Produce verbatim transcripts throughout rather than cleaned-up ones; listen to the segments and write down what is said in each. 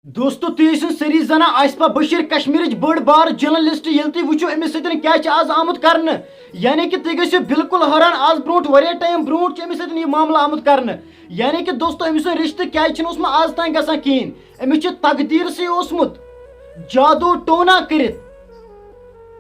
دوستو، تُہۍ ٲسِو سٲری زانان آصفہ بشیر کشمیرٕچ بٔڑ بار جرنلسٹ۔ ییٚلہِ تُہۍ وٕچھِو أمِس سۭتۍ کیٛاہ چھِ آز آمُت کرنہٕ، یعنی کہِ تُہۍ گٔژھِو بالکل حٲران۔ آز برونٛٹھ واریاہ ٹایم برونٛٹھ چھُ أمِس سۭتۍ یہِ معاملہٕ آمُت کرنہٕ، یعنی کہِ دوستو، أمۍ سُنٛد رِشتہٕ کیٛازِ چھُنہٕ اوسمُت آز تام گژھان کِہیٖنۍ؟ أمِس چھُ تقدیٖرسٕے اوسمُت جادو ٹونا کٔرِتھ۔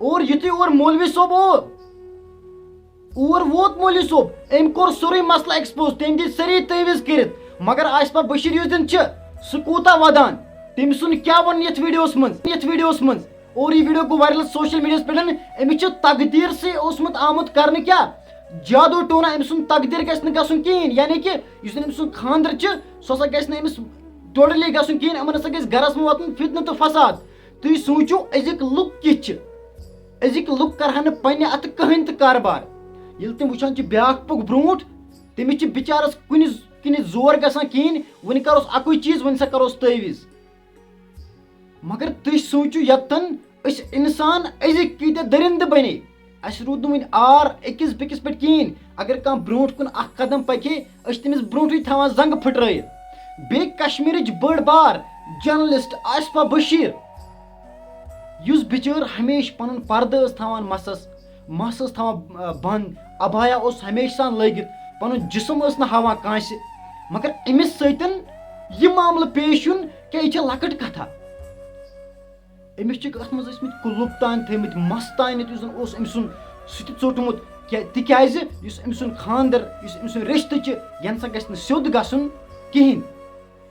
اور یُتھُے اور مولوی صٲب او-، اور ووت مولوی صٲب، أمۍ کوٚر سورُے مسلہٕ ایکسپوز، تٔمۍ دِتۍ سٲری تعویٖذ کٔرِتھ۔ مگر آصفہ بشیر یُس زن چھِ، سُہ کوٗتاہ ودان، تٔمۍ سُنٛد کیٛاہ ووٚن یتھ ویڈیوس منٛز، یتھ ویڈیوس منٛز؟ اور یہِ ویڈیو گوٚو وائرل سوشل میڈیاہس پٮ۪ٹھ۔ أمِس چھِ تقدیٖرسٕے اوسمُت آمُت کرنہٕ کیٛاہ؟ جادو ٹونا، أمۍ سُنٛد تقدیٖر گژھِ نہٕ گژھُن کِہیٖنۍ، یعنی کہِ یُس زن أمۍ سُنٛد خانٛدر چھُ، سُہ ہسا گژھِ نہٕ أمِس ٹوٹلی گژھُن کِہیٖنۍ۔ یِمن ہسا گژھِ گرس منٛز واتُن فتنہٕ تہٕ فساد۔ تُہۍ سوٗنٛچِو، أزِکۍ لُکھ کِتھ چھِ؟ أزِکۍ لُکھ کرہن نہٕ پننہِ اتھٕ کٕہٕنۍ تہِ کاربار۔ ییٚلہِ تِم وٕچھان چھِ بیٛاکھ پوٚک برونٛٹھ، تٔمِس چھِ بِچارس کُنہِ کِنہِ زور گژھان کِہیٖنۍ، وۄنۍ کروس اکُے چیٖز، وۄنۍ سا کروس تعویٖذ۔ مگر تُہۍ سوٗنٛچِو یتن، أسۍ انسان أزِکۍ کۭتیاہ دٔرِندٕ بنے۔ اسہِ روٗد نہٕ وُنہِ عار أکِس بیٚکِس پٮ۪ٹھ کِہیٖنۍ۔ اگر کانٛہہ برونٛٹھ کُن اکھ قدم پکہِ ہے، أسۍ چھِ تٔمِس برونٛٹھٕے تھاوان زنٛگہٕ پھٕٹرٲیِتھ۔ بیٚیہِ کشمیرٕچ بٔڑ بار جرنلسٹ آصفہ بشیر، یُس بِچٲر ہمیشہٕ پنُن پردٕ ٲس تھاوان مسس، مس ٲس تھاوان، آ، بنٛد، عبایا اوس ہمیشہٕ سان لٲگِتھ، پنُن جسم ٲس نہٕ ہاوان کٲنٛسہِ۔ مگر أمِس سۭتۍ یہِ معاملہٕ پیش یُن، کیٛاہ یہِ چھےٚ لۄکٕٹ کتھا؟ أمِس چھِکھ اَتھ منٛز ٲسمٕتۍ کُلُپ تانۍ تھٲومٕتۍ، مَس تانٮ۪تھ یُس زَن اوس أمۍ سُنٛد، سُہ تہِ ژوٚٹمُت۔ کیٛاہ-، تِکیٛازِ یُس أمۍ سُنٛد خانٛدر، یُس أمۍ سُنٛد رِشتہٕ چھِ، یہِ نہ سا گژھِ نہٕ سیوٚد گژھُن کِہیٖنۍ،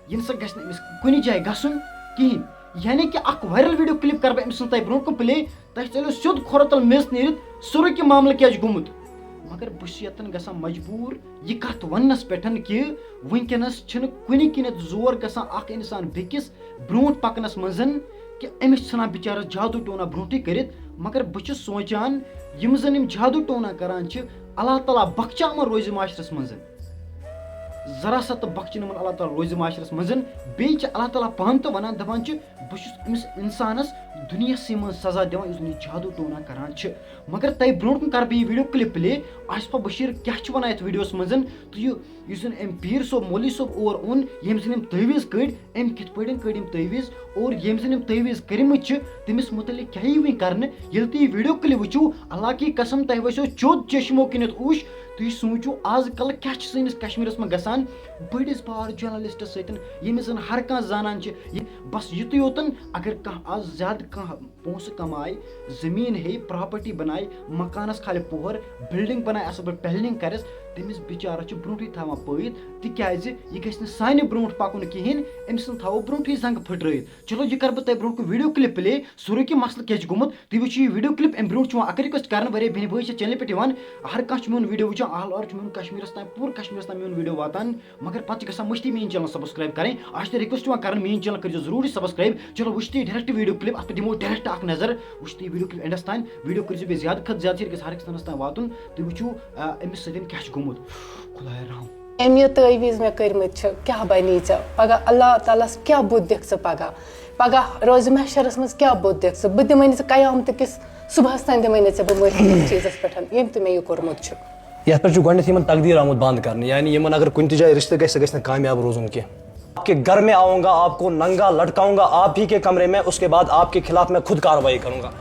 یہِ نہ سا گژھِ نہٕ أمِس کُنہِ جایہِ گژھُن کِہیٖنۍ۔ یعنی کہِ اَکھ وائرل ویڈیو کلپ کَرٕ بہٕ أمۍ سٕنٛز تۄہہِ برونٛہہ کُن پلے، تۄہہِ ژَلیو سیوٚد کھۄرو تَل میٚژ نیٖرِتھ سورُے کہِ معاملہٕ کیٛاہ چھُ گوٚمُت۔ مگر بہٕ چھُس یَتَن گژھان مجبوٗر یہِ کَتھ وَننَس پٮ۪ٹھ کہِ وٕنکیٚنَس چھِنہٕ کُنہِ کِنٮ۪تھ زور گژھان اَکھ اِنسان بیٚکِس برونٛٹھ پکنس منٛز کہِ أمِس چھِ ژھٕنان بِچارس جادو ٹونا برونٛٹھٕے کٔرِتھ۔ مگر بہٕ چھُس سونٛچان، یِم زن یِم جادو ٹونا کران چھِ، اللہ تعالیٰ بخچاوان روزِ معاشرس منٛز، ذرا سا تہٕ بخچہِ نہٕ یِمن اللہ تعالیٰ روزِ معاشرس منٛز۔ بیٚیہِ چھِ اللہ تعالیٰ پانہٕ تہِ ونان، دپان چھِ، بہٕ چھُس أمِس انسانس دُنیاہسٕے منٛز سزا دِوان، یُس زن یہِ جادو ٹونا کران چھِ۔ مگر تۄہہِ برونٛٹھ کُن کرٕ بہٕ یہِ video clip play, Asifa Bashir کیٛاہ چھِ ونان یتھ ویڈیوس منٛز، تہٕ یہِ یُس زن أمۍ پیٖر صٲب، مولوی صٲب اور اوٚن، ییٚمۍ زن یِم تعویٖذ کٔڑۍ، أمۍ کِتھ پٲٹھۍ کٔڑۍ یِم تعویٖذ، اور ییٚمۍ زن یِم تعویٖذ کٔرمٕتۍ چھِ، تٔمِس مُتعلق کیٛاہ یی وۄنۍ کرنہٕ؟ ییٚلہِ تُہۍ یہِ ویڈیو کلپ وٕچھِو، اللہ کی قسم، تۄہہِ وسیو چیوٚد چشمو کِنٮ۪تھ اوٚش۔ تُہۍ سوٗنٛچِو، آز کل کیٛاہ چھِ سٲنِس کشمیٖرس منٛز گژھان بٔڑِس بار جرنلسٹس سۭتۍ، ییٚمِس زن ہر کانٛہہ زانان چھِ۔ یہِ، بس یُتُے یوتن، اگر کانٛہہ آز زیادٕ کانٛہہ پونٛسہٕ کمایہِ، زٔمیٖن ہیٚیہِ، پراپرٹی بنایہِ، مکانس کھالہِ پوہر، بلڈنگ بنایہِ، اصل پٲٹھۍ پلاننگ کرٮ۪س، تٔمِس بِچارس چھُ برونٛٹھٕے تھاوان پٲیِتھ، تِکیازِ یہِ گژھِ نہٕ سانہِ برونٛٹھ پکُن کِہیٖنۍ، أمۍ سٕنٛد تھاوو برونٛٹھٕے زنٛگہٕ پھٕٹرٲیِتھ۔ چلو، یہِ کرٕ بہٕ تۄہہِ برونٛٹھ کُن ویڈیو کلپ پلے، سورُے کہِ مسلہٕ کیٛاہ چھُ گوٚمُت، تُہۍ وٕچھِو یہِ ویڈیو کلپ۔ امہِ برونٛٹھ چھُ یِوان اکھ ریکویسٹ کرنہٕ، واریاہ بیٚنہِ بٲے چھِ چینلہِ پٮ۪ٹھ یِوان، ہر کانٛہہ چھُ میون ویڈیو وٕچھان، آل اوور چھُ میون کشمیٖرس تام، پوٗرٕ کشمیٖرس تام میون ویڈیو واتان۔ مگر پتہٕ چھِ گژھان مٔشتٕے میٲنۍ چینل سبسکرائب کرٕنۍ۔ آز چھِ تۄہہِ ریکویسٹ یِوان کرنہٕ، میٲنۍ چینل کٔرزیو ضروٗری سبسکرائب۔ چلو، وٕچھتٕے ڈائریکٹ ویڈیو کلپ، اتھ پٮ۪ٹھ دِمو ڈائریکٹ اکھ نظر۔ وٕچھتٕے ویڈیو کلپ اینڈس تام، ویڈیو کٔرزیو بیٚیہِ زیادٕ کھۄتہٕ زیادٕ شیئر، گژھِ ہر أکِس انسانس تام واتُن۔ تُہۍ وٕچھِو، آ، أمِس سۭتۍ کیٛاہ چھُ گوٚمُت۔ خدایا رحم۔ أمۍ یہِ تعویٖذ مےٚ کٔرمٕتۍ چھِ، کیٛاہ بَنی ژےٚ پَگاہ؟ اللہ تعالیٰ ہَس کیٛاہ بُتھ دِکھ ژٕ پَگاہ؟ پَگاہ روزِ محشرَس منٛز کیٛاہ بُتھ دِکھ ژٕ؟ بہٕ دِمَے نہٕ ژٕ قیامتہٕ کِس صُبحَس تام دِمَے نہٕ ژےٚ بہٕ مٲفی یَتھ چیٖزَس پٮ۪ٹھ، ییٚمۍ تہِ مےٚ یہِ کوٚرمُت چھُ۔ یَتھ پٮ۪ٹھ چھُ گۄڈٕنٮ۪تھ یِمَن تقدیٖر آمُت بنٛد کرنہٕ، یعنی یِمَن اگر کُنہِ تہِ جایہِ رِشتہٕ گژھِ، سُہ گژھِ نہٕ کامیاب روزُن کینٛہہ۔ آپ کے گھر میں آؤں گا، آپ کو ننگا لٹکاؤں گا آپ ہی کے کمرے میں، اس کے بعد آپ کے خلاف میں خود کارروائی کروں گا۔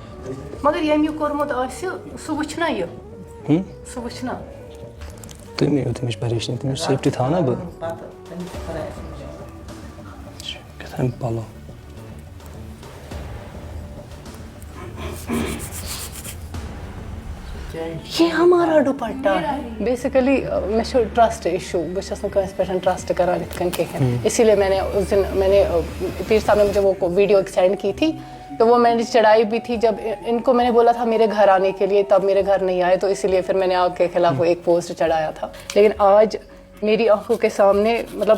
مگر ییٚمۍ یہِ کوٚرمُت آسہِ، سُہ وٕچھِ نا یہِ۔ ہُم؟ سُہ وٕچھِ نا۔ تُہۍ مہٕ ہیٚیِو تَمِچ پریشٲنی، تَمِچ سیفٹی تھاوٕ نا بہٕ۔ پَتہٕ تٔمِس خۄدایَس نِش۔ کیٛاہ تام پَلو۔ یہ ہمارا دوپٹہ ہے۔ بیسیکلی، مےٚ چھُ ٹرسٹ ایشو، بہٕ چھَس نہٕ کٲنٛسہِ پٮ۪ٹھ ٹرسٹ کران یِتھ کٔنۍ کِہیٖنۍ۔ ہُم۔ اسی لیے میں نے اس دن، میں نے، پیر صاحب نے مجھے وہ ویڈیو ایک سینڈ کی تھی، تو وہ میں نے چڑھائی بھی تھی۔ جب ان کو میں نے بولا تھا میرے گھر آنے کے لیے، تب میرے گھر نہیں آئے، تو اسی لیے پھر میں نے آپ کے خلاف وہ ایک پوسٹ چڑھایا تھا۔ لیکن آج میری آنکھوں کے سامنے، مطلب،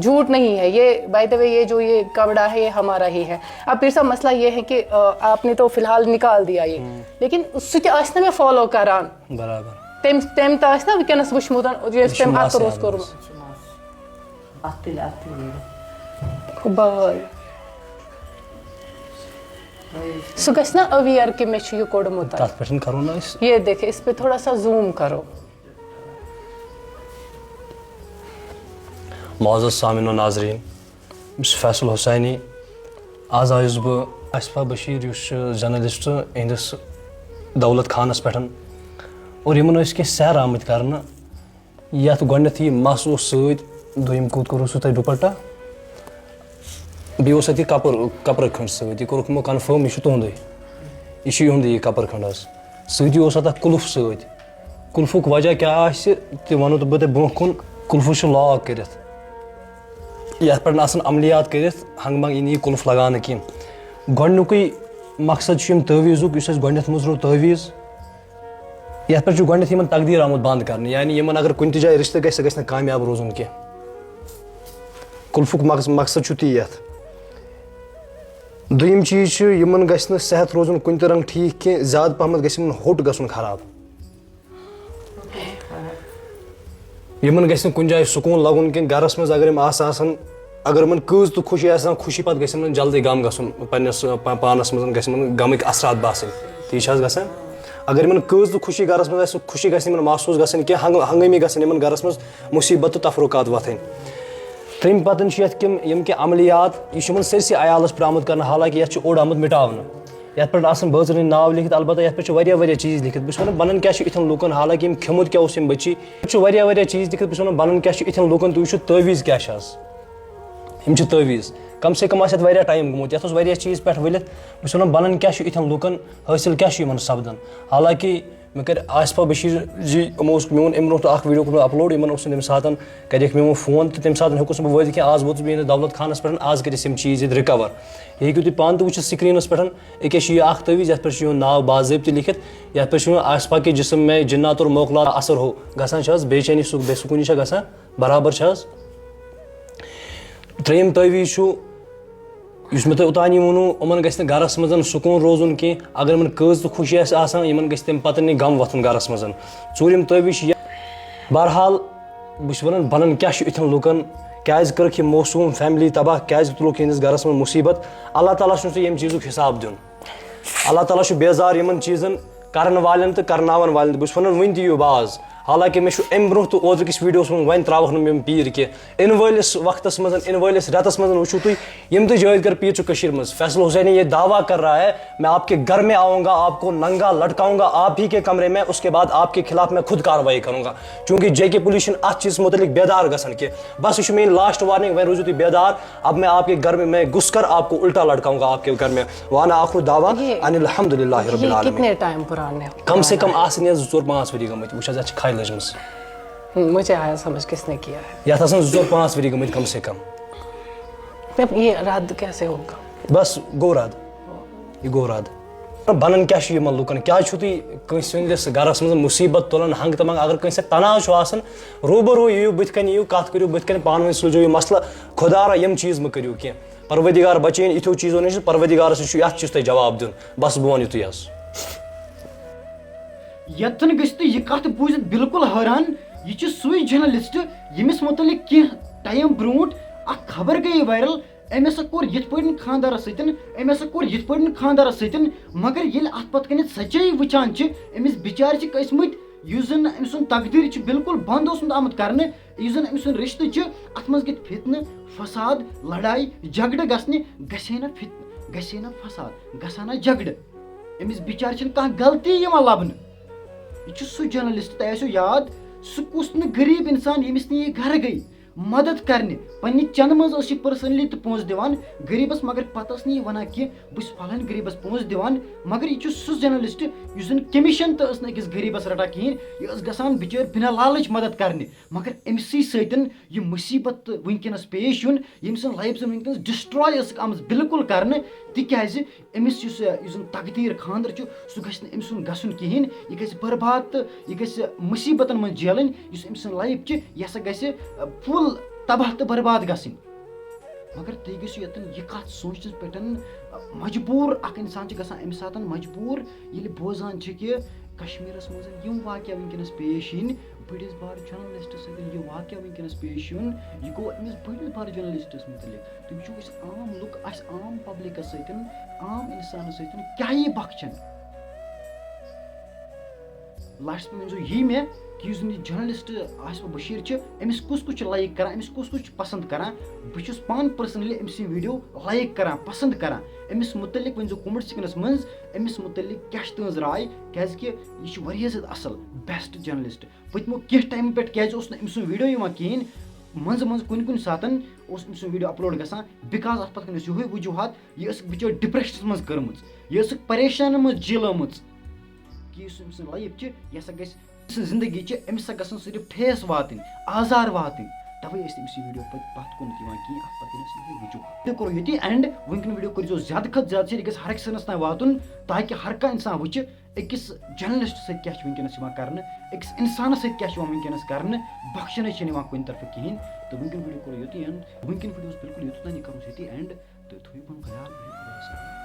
جھوٹ نہیں ہے یہ، بائی دا وے، یہ جو یہ کپڑا ہے، یہ ہمارا ہی ہے۔ اب پیر صاحب، مسئلہ یہ ہے کہ، آ، آپ نے تو فی الحال نکال دیا یہ، لیکن سُہ تہِ آسہِ نا مےٚ فالو کران۔ برابر۔ تٔمۍ، تٔمۍ تہِ آسہِ نا وٕنکیٚنَس وٕچھمُت، ییٚلہِ تٔمۍ اَتھ کوٚر اوس کوٚرمُت۔ اَتھ تُلہِ، اَتھ تُلہِ۔ خۄداے۔ سُہ گژھِ نا اویئر کہِ مےٚ چھُ یہِ کوٚڑمُت۔ تَتھ پٮ۪ٹھ کَرو نا أسۍ۔ یہ دیکھے، اس پہ تھوڑا سا زوم کرو۔ معزز سامعین و ناظرین، بہٕ چھُس فیصل حسینی، آز آیُس بہٕ آصفہ بشیر، یُس چھُ جرنلسٹ، یِہنٛدِس دولت خانس پٮ۪ٹھ، اور یِمن ٲسۍ کینٛہہ سیر آمٕتۍ کرنہٕ۔ یتھ گۄڈنیتھٕے مس اوس سۭتۍ، دوٚیِم کوٗت کوٚروٕ سُہ تۄہہِ ڈُپٹہ؟ بیٚیہِ اوس اَتہِ یہِ کپر، کپرٕ کھٔنٛڈ سۭتۍ، یہِ کوٚرُکھ یِمو کنفٲرم، یہِ چھُ تُہُنٛدُے، یہِ چھُ یِہُنٛدُے یہِ کپرٕ کھٔنٛڈ حظ۔ سۭتی اوس اَتھ اکھ قُلُف سۭتۍ۔ قُلفُک وجہ کیٛاہ آسہِ، تہِ وَنو تہٕ بہٕ تۄہہِ برٛونٛہہ کُن۔ قُلفَس چھُ lock کٔرِتھ، یَتھ پٮ۪ٹھ نہٕ آسان عملیات کٔرِتھ، ہنٛگہٕ منٛگہٕ یی نہٕ یہِ قُلُف لگاونہٕ کینٛہہ۔ گۄڈٕنیُکُے مقصد چھُ ییٚمہِ تٲویٖزُک، یُس اَسہِ گۄڈٕنٮ۪تھ منٛز روٚٹ تٲویٖز، یَتھ پٮ۪ٹھ چھُ گۄڈٕنٮ۪تھ یِمَن تقدیٖر آمُت بنٛد کرنہٕ، یعنی یِمَن اگر کُنہِ تہِ جایہِ رِشتہٕ گژھِ، سُہ گژھِ نہٕ کامیاب روزُن کینٛہہ۔ قُلفُک مقص-، مقصد چھُ تی یَتھ۔ دوٚیِم چیٖز چھُ، یِمَن گژھِ نہٕ صحت روزُن کُنہِ تہِ رنٛگہٕ ٹھیٖک کینٛہہ، زیادٕ پَہمَتھ گژھِ یِمَن ہوٚٹ گژھُن خراب۔ یِمَن گژھِ نہٕ کُنہِ جایہِ سکوٗن لَگُن کینٛہہ۔ گَرَس منٛز اگر یِم آسہٕ آسان، اگر یِمَن کۭژ تہِ خوشی آسہِ آسان، خوشی پَتہٕ گژھِ یِمَن جلدی غم گژھُن، پنٛنِس پا-، پانَس منٛز گژھِ یِمَن غمٕکۍ اثرات باسٕنۍ۔ تی چھِ حظ گژھان۔ اگر یِمَن کۭژ تہِ خوشی گَرَس منٛز آسہِ، سُہ خوشی گژھِ نہٕ یِمَن محسوٗس گژھٕنۍ کینٛہہ، ہنٛگ-، ہنٛگٲمی گژھن یِمَن گَرَس منٛز، مُصیٖبت تہٕ تفرُقات وۄتھٕنۍ۔ تَمہِ پَتہٕ چھِ یَتھ کِم، یِم کینٛہہ عملیات، یہِ چھُ یِمَن سٲرسٕے عیالَس پٮ۪ٹھ آمُت کَرنہٕ، حالانکہِ یَتھ چھُ اوٚڑ آمُت مِٹاونہٕ۔ یَتھ پٮ۪ٹھ آسَن بٲژَن ہٕنٛدۍ ناو لیکھِتھ، البتہ یَتھ پٮ۪ٹھ چھُ واریاہ، واریاہ چیٖز لیکھِتھ۔ بہٕ چھُس وَنان، بَنَن کیٛاہ چھُ یِتھٮ۪ن لوٗکَن، حالانکہِ یِم کھیوٚمُت کیٛاہ اوس یِم بٔچی؟ یَتھ چھُ واریاہ، واریاہ چیٖز لیکھِتھ۔ بہٕ چھُس وَنان، بَنَن کیٛاہ چھُ یِتھٮ۪ن لوٗکَن، تُہۍ وٕچھِو تٲویٖز کیٛاہ چھِ آز۔ یِم چھِ تٲویٖز۔ کم سے کم آسہِ اَتھ واریاہ ٹایم گوٚمُت، یَتھ اوس واریاہ چیٖز پٮ۪ٹھ ؤلِتھ۔ بہٕ چھُس وَنان، بَنَن کیٛاہ چھُ یِتھٮ۪ن لوٗکَن، حٲصِل کیٛاہ چھُ یِمَن سَپدان؟ حالانکہِ مےٚ کَرِ آصفہ بشیٖر جی، یِمو اوس میون اَمہِ برونٛہہ تہِ اَکھ ویٖڈیو کوٚرمُت upload، یِمَن اوس نہٕ تَمہِ ساتَن، کَریکھ مےٚ یِمو فون تہٕ تَمہِ ساتَن ہیوٚکُس نہٕ بہٕ وٲتِتھ کینٛہہ۔ آز ووتُس بہٕ یِہِنٛدِس دولت خانَس پٮ۪ٹھ، آز کٔرِتھ یِم چیٖز ییٚتہِ recover۔ یہِ ہیٚکِو تُہۍ پانہٕ تہِ وٕچھِتھ screenَس پٮ۪ٹھ، أکیٛاہ چھُ یہِ اَکھ تٲویٖز، یَتھ پٮ۪ٹھ چھُ یِہُنٛد ناو باضٲبطہٕ لیکھِتھ، یَتھ پٮ۪ٹھ چھُ یِوان آصفہ کے جسم میں جنات اور موکلات اثر ہو، گژھان چھِ حظ بے چینی، سُہ بے سکوٗنی چھےٚ گژھان۔ برابر چھِ حظ۔ ترٛیٚیِم تٲویٖز چھُ، یُس مےٚ تۄہہِ اوٚتانۍ یہِ ووٚنوُ، یِمَن گژھِ نہٕ گَرَس منٛز سکوٗن روزُن کینٛہہ۔ اگر یِمَن کۭژ تہِ خوشی آسہِ آسان، یِمَن گژھِ تَمہِ پَتہٕ نہٕ غم وۄتھُن گَرَس منٛز۔ ژوٗرِم تٲویٖز چھِ یہِ۔ بہرحال، بہٕ چھُس وَنان، بَنَن کیٛاہ چھُ یِتھٮ۪ن لُکَن؟ کیٛازِ کٔرٕکھ یہِ معصوٗم family تباہ؟ کیٛازِ تُلُکھ یِہِنٛدِس گَرَس منٛز مُصیٖبت؟ اللہ تعالیٰ چھُنہٕ سُہ ییٚمہِ چیٖزُک حِساب دیُن۔ اللہ تعالیٰ چھُ بیزار یِمَن چیٖزَن کَرَن والٮ۪ن تہٕ کَرناوَن والٮ۪ن تہِ۔ بہٕ چھُس وَنان، وٕنہِ تہِ یِیِو باز۔ حالانکہِ مےٚ چھُ اَمہِ برونٛہہ تہِ اوترٕ کِس ویٖڈیوَس منٛز، وۄنۍ ترٛاوَکھ نہٕ مےٚ یِم پیٖر کینٛہہ۔ یِنہٕ وٲلِس وقتَس منٛز، یِنہٕ وٲلِس رٮ۪تَس منٛز وٕچھِو تُہۍ، یِم تہِ جٲوید کر پیٖر چھُ کٔشیٖرِ منٛز۔ فیصل حسینی یہ دعویٰ کر رہا ہے، میں آپ کے گھر میں آؤں گا، آپ کو ننگا لٹکاؤں گا آپ ہی کے کمرے میں، اس کے بعد آپ کے خلاف میں خود کارروائی کروں گا۔ چونکہ جے کے پولیس چھِنہٕ اَتھ چیٖزَس مُتعلِق بیدار گژھان کینٛہہ۔ بس، یہِ چھُ میٛٲنۍ last warning، وۄنۍ روٗزِو تُہۍ بیدار۔ اب میں آپ کے گھر میں، میں گھس کر آپ کو الٹا لٹکاؤں گا آپ کے گھر میں۔ وانا آخر دعویٰ یہ، ان الحمد للہ رب یہ العالمین۔ کتنے ٹائم پرانے؟ کم سے کم آسن یتھ زٕ ژور پانٛژھ ؤری گٔمٕتۍ، وٕچھ حظ، یتھ چھِ کھاے لٔجمٕژ۔ ہوں، مجھے آیا سمجھ کس نے کیا ہے۔ یتھ آسن زٕ ژور پانٛژھ ؤری گٔمٕتۍ کم سے کم۔ اب یہ رد کیسے ہوگا؟ بس گوٚو رد، یہِ گوٚو رد۔ بنان کیٛاہ چھُ یِمن لُکن؟ کیٛازِ چھِو تُہۍ کٲنٛسہِ ہٕنٛدِس گرس منٛز مُصیٖبت تُلان، ہنٛگ تہٕ منٛگ؟ اگر کٲنٛسہِ سۭتۍ تنازٕ چھُ آسان، روٗبرو یِیِو، بٕتھِ کنہِ یِیِو، کتھ کٔرِو، بٕتھِ کنہِ پانہٕ ؤنۍ سُلجھٲیِو مسلہٕ۔ خۄدا را، یِم چیٖز مہٕ کٔرِو کینٛہہ۔ پروردگار بچٲیِن یِتھیو چیٖزو نِش، پروردگارس نِش چھُ، یتھ چھُ تۄہہِ جواب دیُن۔ بس بہٕ ونہٕ یِتُے حظ۔ یتن گٔژھِو تُہۍ یہِ کتھ بوٗزِتھ بالکل حٲران، یہِ چھُ سُے جرنلسٹ ییٚمِس مُتعلق کینٛہہ ٹایم برونٛٹھ اکھ خبر گٔیے وائرل۔ أمۍ ہسا کوٚر یِتھ پٲٹھۍ خانٛدارس سۭتۍ، أمۍ ہسا کوٚر یِتھ پٲٹھۍ خانٛدارس سۭتۍ، مگر ییٚلہِ اتھ پتہٕ کنٮ۪تھ سچٲیی وٕچھان چھِ، أمِس بِچارِ چھِ کٔسۍ مٕتۍ، یُس زن أمۍ سُنٛد تقدیٖر چھُ بالکل بنٛد اوسمُت آمُت کرنہٕ، یُس زن أمۍ سُنٛد رِشتہٕ چھُ، اتھ منٛز گژھِ فتنہٕ، فساد، لڑایہِ، جھگڑٕ گژھنہِ، گژھِ ہے نہ فتنہٕ، گژھِ ہے نہ فساد، گژھِ ہا نہ جھگڑٕ۔ أمِس بِچارِ چھِنہٕ کانٛہہ غلطی یِوان لبنہٕ۔ یہِ چھُ سُہ جرنلسٹ، تۄہہِ آسیو یاد، سُہ کُس نہٕ غریٖب انسان ییٚمِس نہٕ یہِ گرٕ گٔے مدد کرنہِ۔ پننہِ چنہٕ منٛز ٲس یہِ personally تہِ پونٛسہٕ دِوان غریٖبس، مگر پتہٕ ٲس نہٕ یہِ ونان کینٛہہ، بہٕ چھُس فلٲنۍ غریٖبس پونٛسہٕ دِوان۔ مگر یہِ چھُ سُہ جرنلسٹ یُس زن کمیشن تہِ ٲس نہٕ أکِس غریٖبس رٹان کِہیٖنۍ، یہِ ٲس گژھان بِچٲرۍ بنا لالٕچ مدد کرنہِ۔ مگر أمۍ سٕے سۭتۍ یہِ مُصیٖبت تہٕ وٕنکیٚنَس پیش یُن، ییٚمۍ سٕنٛز life زَن وٕنکیٚنَس destroy ٲسٕکھ آمٕژ بالکل کرنہٕ، تِکیٛازِ أمِس یُس، یُس زَن تقدیٖر خانٛدر چھُ، سُہ گژھِ نہٕ أمۍ سُنٛد گژھُن کِہیٖنۍ، یہِ گژھِ برباد تہٕ یہِ گژھِ مُصیٖبتَن منٛز جیلٕنۍ، یُس أمۍ سٕنٛز life چھِ، یہِ ہسا گژھِ، اَ، full تباہ تہٕ برباد گژھٕنۍ۔ مگر تُہۍ گٔژھِو ییٚتٮ۪ن یہِ کَتھ سونٛچنَس پٮ۪ٹھ، اَ، مجبوٗر، اَکھ اِنسان چھُ گژھان اَمہِ ساتَن مجبوٗر، ییٚلہِ بوزان چھِ کہِ کشمیٖرَس منٛز یِم واقعہ وٕنکیٚنَس پیش یِن، بٔڑِس بار جرنلسٹ سۭتۍ یہِ واقعہ وٕنکیٚنَس پیش یُن، یہِ گوٚو أمِس بٔڑِس بار جرنلسٹَس مُتعلِق۔ تُہۍ وٕچھِو، أسۍ عام لُکھ، اَسہِ عام پبلِکَس سۭتۍ، عام اِنسانَس سۭتۍ کیٛاہ یی بخچَن۔ لاسٹس پٮ۪ٹھ ؤنۍ زیو یی مےٚ کہِ یُس زَن یہِ جرنلسٹ آصف بشیٖر چھُ، أمِس کُس کُس چھُ لایک کران، أمِس کُس کُس چھُ پسند کران۔ بہٕ چھُس پانہٕ پٔرسنلی أمۍ سٕنٛدۍ ویٖڈیو لایک کران، پسند کران۔ أمِس مُتعلِق ؤنۍ زیو کومنٹ سیکشنس منٛز أمِس مُتعلِق کیٛاہ چھِ تُہٕنٛز راے، کیٛازِ کہِ یہِ چھُ واریاہ زیادٕ اصل، بیسٹ جرنلسٹ۔ پٔتمیو کینٛہہ ٹایمہٕ پٮ۪ٹھ کیٛازِ اوس نہٕ أمۍ سُنٛد ویٖڈیو یِوان کِہیٖنۍ، منٛزٕ منٛزٕ کُنہِ کُنہِ ساتَن اوس أمۍ سُنٛد ویٖڈیو اپلوڈ گژھان، بِکاز اَتھ پَتہٕ کَنۍ اوس یِہوٚے وجوٗہات، یہِ ٲسٕکھ بِچٲرۍ ڈِپرٛشنَس منٛز کٔرمٕژ، یہِ ٲسٕکھ پریشانَن منٛز جیٖلٲمٕژ، کہِ یُس أمۍ سٕنٛز لایف چھِ، یہِ ہسا گژھِ، أمۍ سٕنٛز زندگی چھِ، أمِس ہسا گژھن صرف ٹھیس واتٕنۍ، آزار واتٕنۍ، تَوَے ٲسۍ نہٕ أمۍ سٕنٛدۍ ویٖڈیو پَتہٕ پَتھ کُنَتھ یِوان کِہیٖنۍ، اَتھ پَتہٕ کَنۍ ٲسۍ یِہوٚے وجوٗہات۔ ویٖڈیو کوٚرُو ییٚتی اینڈ، وٕنکٮ۪ن ویٖڈیو کٔرۍزیو زیادٕ کھۄتہٕ زیادٕ شیر، یہِ گژھِ ہر أکِس اِنسانَس تام واتُن، تاکہِ ہر کانٛہہ اِنسان وٕچھِ، أکِس جرنلسٹ سۭتۍ کیٛاہ چھُ وٕنکیٚنَس یِوان کرنہٕ، أکِس اِنسانَس سۭتۍ کیٛاہ چھُ یِوان وٕنکیٚنَس کرنہٕ، بخشنٕچ چھَنہٕ یِوان کُنہِ طرفہٕ کِہیٖنۍ۔ تہٕ وٕنکیٚن ویٖڈیو کوٚر یُتُے اینڈ، وٕنکیٚن ویٖڈیوَس بِلکُل یوٚتَتھ تام یہِ کَرُن چھُ ییٚتی اینڈ، تہٕ تھٲیِو پَنُن خیال، بِہِو خۄدایَس حوالہٕ۔